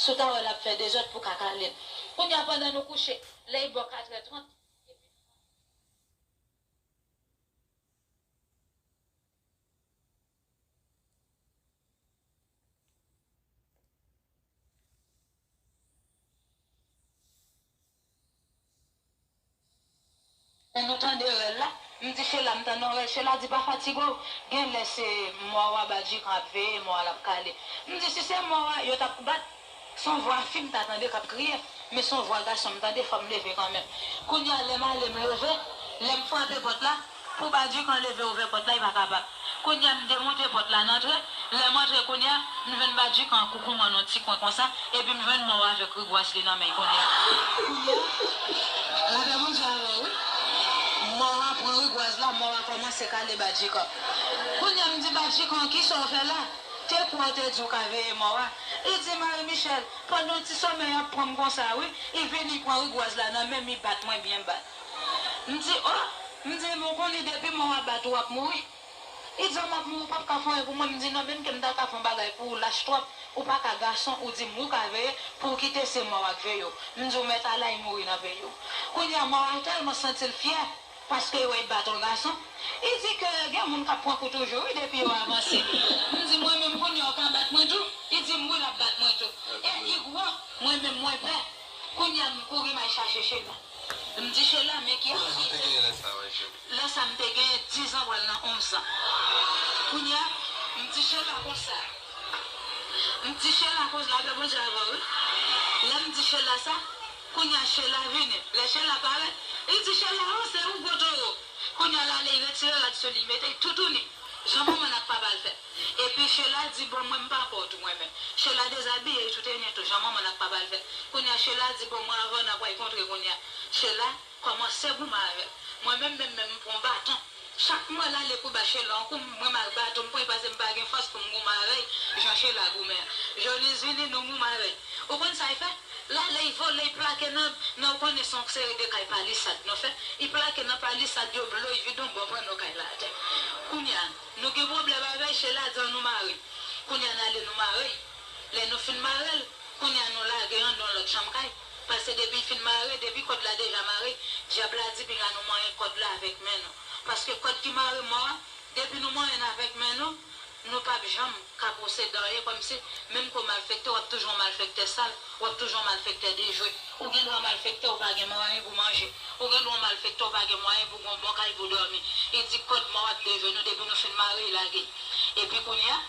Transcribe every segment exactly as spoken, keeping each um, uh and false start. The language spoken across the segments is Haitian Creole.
Si w ta wè l ap fè dezòd pou w ka kale l. Kounye a, pandan nou kouche, lè l bò katrè trant, Lè nou tande rèl la, m di Chela, m tande yon rèl. Chela di, pa fatige w. Gen lè se mò a Badjikan ap veye, mò a l ap kale. M di, si se mò a yo t ap bat, se yon vwa fi m ta tande k ap kriye. Men se yon vwa gason m tande, fò m leve kanmenm. Kounye a, lè m ale, m leve, lè m frape pòt la, pou Badjikan leve ouvè pòt la, li pa kapab. Kounye a, m demonte pòt la, n antre. Lè m antre kounye a, m jwenn Badjikan an koukouman nan ti kwen konsa, epi m jwenn mò a avèk rigwaz li nan men l kounye a. Kounye a, lapè Bondye avè w, wi. Mò a pran rigwaz la, mò a kòmanse kale Badjikan. Kounye a, m di Badjikan, kisa w fè la? Te kwè w te di w ka veye mò a. Li di, Marie Michel, pandan ti somèy ap pran m konsa, wi, li vini pran rigwaz la nan men m, li bat mwen byen bat. M di, o, m di, men w konnen depi mò a bat ou, w ap mouri. Li di, o, m ap mouri, ou p ap ka fè anyen pou mwen. M di, non, menm ke m ta ka fè yon bagay pou ou, lach twòp, ou pa ka gason, ou di m ou ka veye, pou w kite se mò a k veye w. M di, ou mèt ale, al mouri nan peyi w. Kounye a, mò a tèlman santi l fyè, paske l wè l bat yon gason. Li di ke gen moun k ap pran kou toujou, wi, depi yo avanse. M di, mwen menm, kounye a, w ka bat mwen tou? Li di m, wi, l ap bat mwen tou. E li gwo, mwen menm, mwen pè. Kounye a, m kouri, m al chache Chela. M di Chela, men ki... Kilè w te genyen lè sa a, Chela? Lè sa a, m te genyen diz an, pral nan onz an. Kounye a, m di Chela konsa. M di Chela konsa, lapè Bondye avè w, wi. Lè m di Chela sa, kounye a, Chela vini. Lè Chela parèt, li di, Chela, o, se ou gwo towo. Kounye a, l ale, li retire rad sou li, li mete l toutouni. Jan manman l ak papa l fè. Epi Chela di, bon, mwen, m pa pè w tou, mwen menm. Chela dezabiye, li toutouni tou, jan manman l ak papa l fè. Kounye a, Chela di, bon, mwen, avan n ap pral kontre kounye a. Chela kòmanse goumen avè m. Mwen menm, menm, menm, m pran baton. Chak mwen l ale pou ba Chela yon kou, mwen m al baton, m pran, paske m pa gen fòs pou m goumen avè l, jan Chela goumen an. Jonis vini, nou goumen avè l. Ou konn sa l fè? L ale, l vole, l plake nan, nan, ou konnen se yon seri de kay palisad nou fè. Li plake nan palisad yo, blo, li vide yon bò panno kay la atè. Kounye a, nou gen pwoblèm avè l, Chela di, ann nou mare l. Kounye a, n ale, nou mare l. Lè nou fin mare l, kounye a, nou lage l anndan yon lòt chanm kay. Paske depi l fin mare, depi kòd la deja mare, dyab la di, piga nou manyen kòd la avèk men nou. Paske kòd ki mare mò a, depi nou manyen l avèk men nou, nou p ap janm ka pwosede anyen, kòmsi, menm ke w malfektè, w ap toujou yon malfektè sal, w ap toujou yon malfektè dejwe. Ou gen dwa malfektè, ou pa gen mwayen pou manje. Ou gen dwa malfektè, ou pa gen mwayen pou gen yon bon kay pou dòmi. Li di kòd mò a ap dejwe nou, depi nou fin mare l, lage l. Epi kounye a,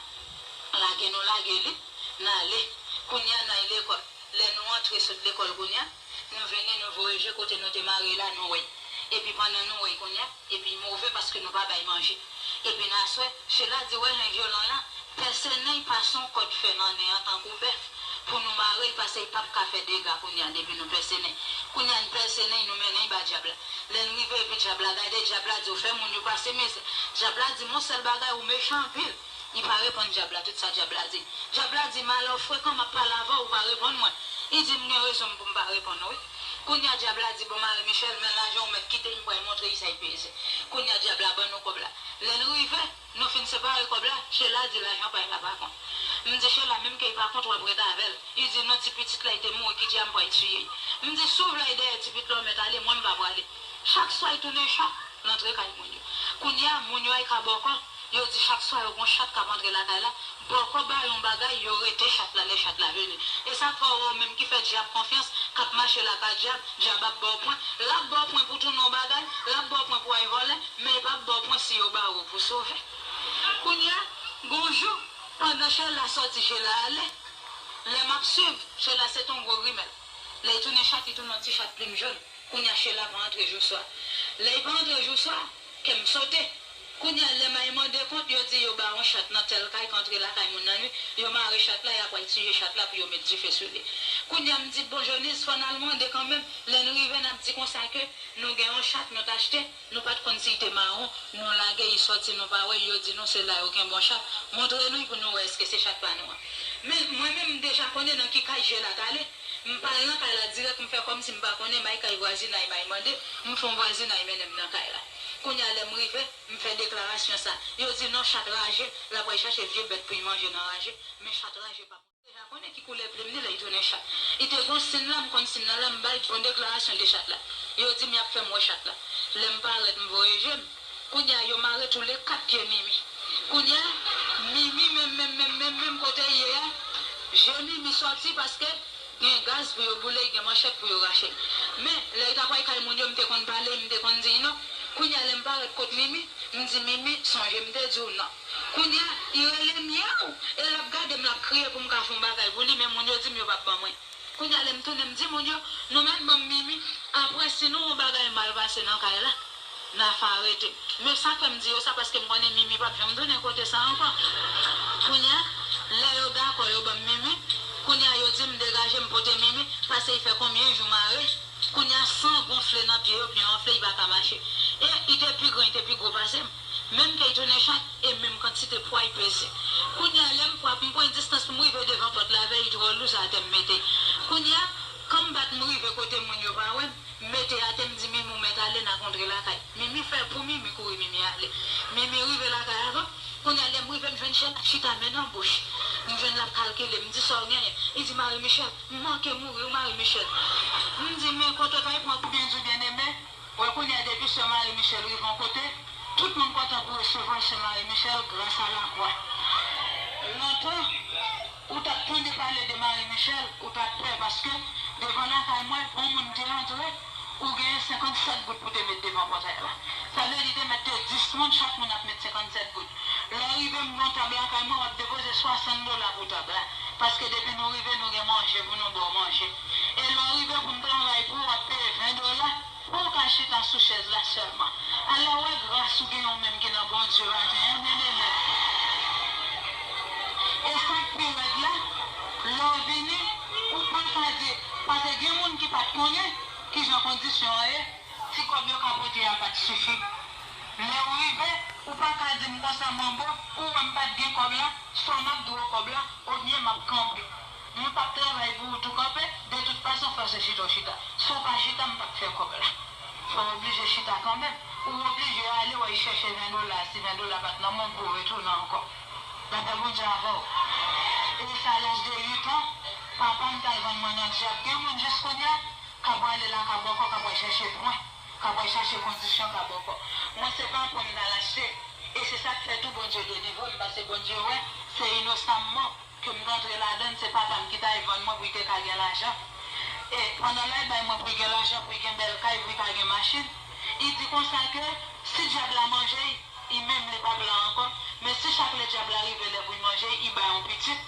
lage nou lage li, n ale. Kounye a, n al lekòl. Lè nou antre sot lekòl kounye a, nou vini, nou voye je kote nou te mare l la, nou wè l. Epi pandan nou wè l kounye a, epi l move paske nou pa ba l manje. Epi nan aswè, Chela di, wè jan l vyolan la, pèse nen l, pase yon kòd fè nan nen an tankou bèf, pou nou mare l, paske l p ap ka fè dega kounye a depi nou pèse nen l. Kounye a, n pèse nen l, nou mennen l ba dyab la. Lè n rive, epi dyab la gade, dyab la di, ou fè moun yo pase mizè. Dyab la di, men yon sèl bagay, ou mechan anpil. Li pa reponn dyab la, tout sa dyab la di. Dyab la di, malè w frekan, m ap pale avè w, ou pa reponn mwen. Li di, m gen rezon m pou m pa reponn ou, wi. Kounye a, dyab la di, bon, Marie Michel, men lajan w mèt kite, m pral montre l sa l peze. Kounye a, dyab la ban nou kòb la. Lè n rive, nou fin separe kòb la, Chela di lajan pa l la pa kont. M di, Chela, menm ke l pa kont, w ap ret avè l. Li di, non, ti pitit la, li te mouri, ki djab m pral tiye l. M di, si w vle al dèyè ti pitit la, w mèt ale, mwen, m pa prale. Chak swa, l tounen chat, l antre kay moun yo. Kounye a, moun yo al ka bòkò, yo di chak swa yo gon chat k ap antre lakay la, bòkò ba yo yon bagay, yo rete chat la lè chat la vini. E sa fè w wè w menm ki fè dyab konfyans, k ap mache lakay dyab, dyab ap ba w pwen, l ap ba w pwen pou tounen yon bagay, l ap ba w pwen pou w al vòlè, men l p ap ba w pwen si yo ba w pou sove. Kounye a, gon jou, pandan Chela sòti, Chela ale, lè m ap swiv, Chela se t on gwo grimèl. Lè l tounen chat, li tounen yon ti chat plim jòn. Kounye a, Chela pa antre jou swa. Lè l pa antre jou swa, kè m sote. Kounye a, lè m al mande kont, yo di yo ba yon chat nan tèl kay k antre lakay moun nan nuit, yo mare chat la, y ap al tiye chat la pou yo met dife sou li. Kounye a, m di, bon, Jonis, fò n al mande kanmenm. Lè n rive, n ap di konsa ke nou gen yon chat, nou t achte, nou pa t konn si l te mawon, nou lage, li sòti, nou pa wè l, yo di nou se la yo kenbe yon chat. Montre nou l pou nou wè èske se chat pa nou an. Men, mwen menm, m deja konnen nan ki kay Chela t ale. M pa al nan kay la dirèk, m fè kòmsi m pa konnen, m al kay vwazinay, m al mande, m fè yon vwazinay mennen m nan kay la. Kounye a lè m rive, m fè deklarasyon sa. Yo di non, chat raje, l ap al chache vye bèt pou l manje nan raje, men chat raje p ap. Deja konnen ki koulè plim li lè l tounen chat. Li te gon sin la, m konn sin nan la, m bay bon deklarasyon de chat la. Yo di m y ap fè m wè chat la. Lè m parèt, m voye je m. Kounye a yo mare tou le kat pye Mimi. Kounye a, Mimi menm, menm, menm, menm, menm kote l ye a, je Mimi sòti paske gen gaz pou yo boule, gen manchèt pou yo rache. Men, lè l t ap al kay moun yo, m te konn pale, m te konn di non. Kounye a, lè m parèt kot Mimi, m di, Mimi, sonje m te di w non. Kounye a, li rele m, yaw! E l ap gade m, l ap kriye pou m ka fè yon bagay pou li, men moun yo di m yo p ap ban mwen. Kounye a, lè m tounen, m di moun yo, nou mèt ban m Mimi. Apre, si nou yon bagay mal pase nan kay la, n a fè arete. Men sa k fè m di yo sa, paske m konnen Mimi p ap janm tounen kote sa ankò. Kounye a, lè yo dakò, yo ban m Mimi. Kounye a, yo di m degaje m pote Mimi, pase l fè konbyen jou mare. Kounye a, san gonfle nan pye yo, pye yo anfle, li pa ka mache. E li te pi gran, li te pi gwo pase m. Menm ke li tounen chat, e menm kantite pwa li peze. Kounye a, lè m pran, m pran distans pou m rive devan pòt la, avè li twò lou, se atè m mete. Kounye a, kan m bat, m rive kote moun yo pa wè m, m mete atè, m di Mimi, ou mèt ale, n a kontre lakay. Mimi fè pou Mimi kouri, Mimi ale. Mimi rive lakay avan. Kounye a, lè m rive, m jwenn chèn ak chita men nan bouch. M jwenn l ap kalkile, m di sa w genyen. Li di, Marie Michèle, m manke mouri wi, Marie Michèle. M di, men kote w t al pran kou byen di w byeneme? Wè kounye a depi sè Marie Michèle rive yon kote, tout moun kontan pou resevwa sè Marie Michèle gras a lakwa. Lontan, ou t ap tande pale de Marie Michèle, ou t ap pè paske devan lakay mwen, yon moun te antre, ou genyen senkannsèt goud pou te met devan pòtay la. Sa vle di te mèt te dis moun, chak moun ap met senkannsèt goud. Lè w rive m gen yon tab lakay mwen, w ap depoze swasant dola pou tab la. Paske depi nou rive, nou gen manje pou nou ba w manje. E lè w rive pou m travay pou ou, w ap peye ven dola. Pou w ka chita sou chèz la sèlman. Alò, wè gras ou gen yon menm ki nan Bondye maten an, byeneme. E sa k pi rèd la, lè w vini, ou pa ka di, paske gen moun ki pa t konnen kijan kondisyon an ye, ti kòb yo ka pote a pa t sifi. Lè w rive, ou pa ka di m konsa manbo, ou wè m pa t gen kòb la, swa m ap dwe w kòb la, oubyen m ap kanpe. Mwen p ap travay pou ou tou kanpe, de tout fason fò se chita w chita. Si w pa chita, m p ap fè kòb la. Fò w oblije chita kanmenm. Ou oblije ale w al chèche ven dola, si ven dola pa t nan men w pou w retounen ankò. Lapè Bondye avè w. E sa laj de uit an, papa m t al vann mwen nan dyab. Gen moun jis kounye a k ap prale la k ap bòkò, k ap al chèche pwen, k ap al chèche kondisyon k ap bòkò. Mwen se pa pwen m t al achte. E se sa k fè tou Bondye delivre m, paske Bondye wè se inosan m mò. Ke m t antre ladann, se papa m ki t al vann mwen pou l te ka gen lajan. E pandan l al bay mwen pou l gen lajan, pou l gen bèl kay, pou l ka gen machin, li di konsa ke si dyab la manje l, li menm li p ap la ankò, men si chak lè dyab la rive lè pou l manje l, li bay yon pitit,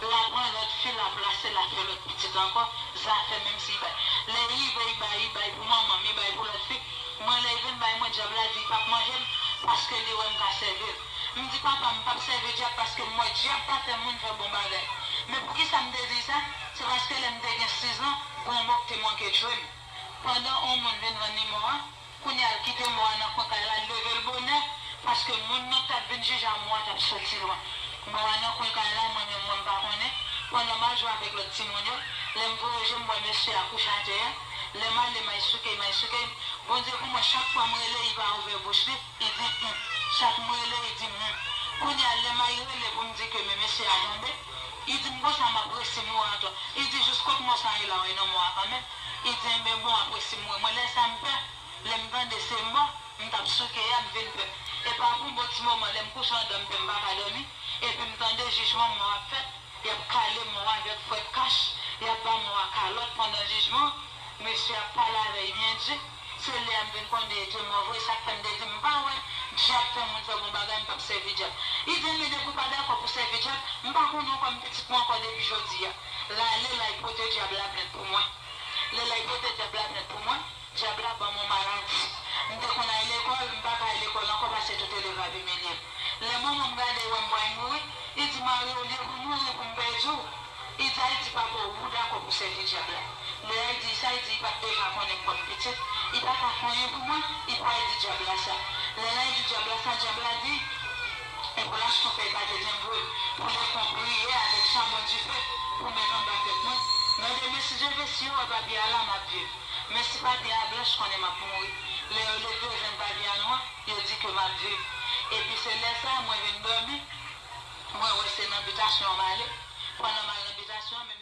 l a pran lòt fi, l a plase, l a fè lòt pitit ankò, zafè menm si li bay. Lè l rive, li bay, li bay pou manman m, li bay pou lòt fi. Mwen, lè l vin bay mwen, dyab la di l p ap manje m, paske li wè m ka sèvi l. M di, papa, m p ap sèvi dyab paske m wè dyab pa fè moun fè bon bagay. Men poukisa m te di sa? Se paske lè m te gen sizan, gon mò k te manke tchwe m. Pandan yon moun vin vann li mò a, kounye a l kite mò a nan kwen kay la, l leve l bonè, paske moun nan k t ap vin jije a mò a t ap soti lwen. Mò a nan kwen kay la, mwen menm, mwen m pa konnen. Pandan m al jwe avèk lòt timoun yo, lè m voye je m wè mesye a kouche atè a, lè m ale, m al souke, m al souke, Bondye pou mwen, chak fwa m rele, li pa ouvè bouch li. Li di, hmm. Chak m rele, li di, hmm. Kounye a, lè m al rele pou m di ke men mesye a tonbe, li di m konsa, m ap resi mouri atò. Li di, jis kot mò sa ye la, w nan mò a kanmenm. Li di, enben bon, w ap resi mouri. Mwen, lè sa m pè, lè m tande se mò, m t ap souke a, m vin pè. E pa pou bon ti moman, lè m kouche anndan m pè, m pa ka dòmi. Epi m tande jijman mò ap fèt. Y ap kale mò a avèk fwèt kach, y ap ba mò a kalòt pandan jijman, mesye ap pale avè l byen di. Se lè a m vin konnen li te mò vre, sa k fè m te di m pa wè dyab fè moun fè bon bagay, m p ap sèvi dyab. Li di, men depi w pa dakò pou sèvi dyab, m pa konnen w kòm pitit mwen ankò depi jodi a. L ale, l al pote dyab la plent pou mwen. Lè l al pote dyab la plent pou mwen, dyab la ban m yon maladi. M te konn al lekòl, m pa ka al lekòl ankò paske tout elèv ap imilye m. Lè manman m gade l wè m pral mouri, li di, Mari, olye pou mouri pou m pèdi w, li di, al di papa w ou dakò pou sèvi dyab la. Lè l al di l sa, li di li pa t deja konnen m kòm pitit, li pa ka fè anyen pou mwen, li pral di dyab la sa. Lè l al di dyab la sa, dyab la di, e pou l achte yon fèy pate djenn vre, pou l fè yon priyè avèk chabon dife, pou met anba tèt mwen. Nan demen, si Dye vle, si yo wè papye a la, m ap viv. Men si papye a blanch, konnen m ap mouri. Lè yo leve, yo jwenn papye a nwa, ap viv. Epi se lè sa a, mwen vin dòmi, mwen wè se nan bitasyon an m ale. Pandan m al nan bitasyon an, men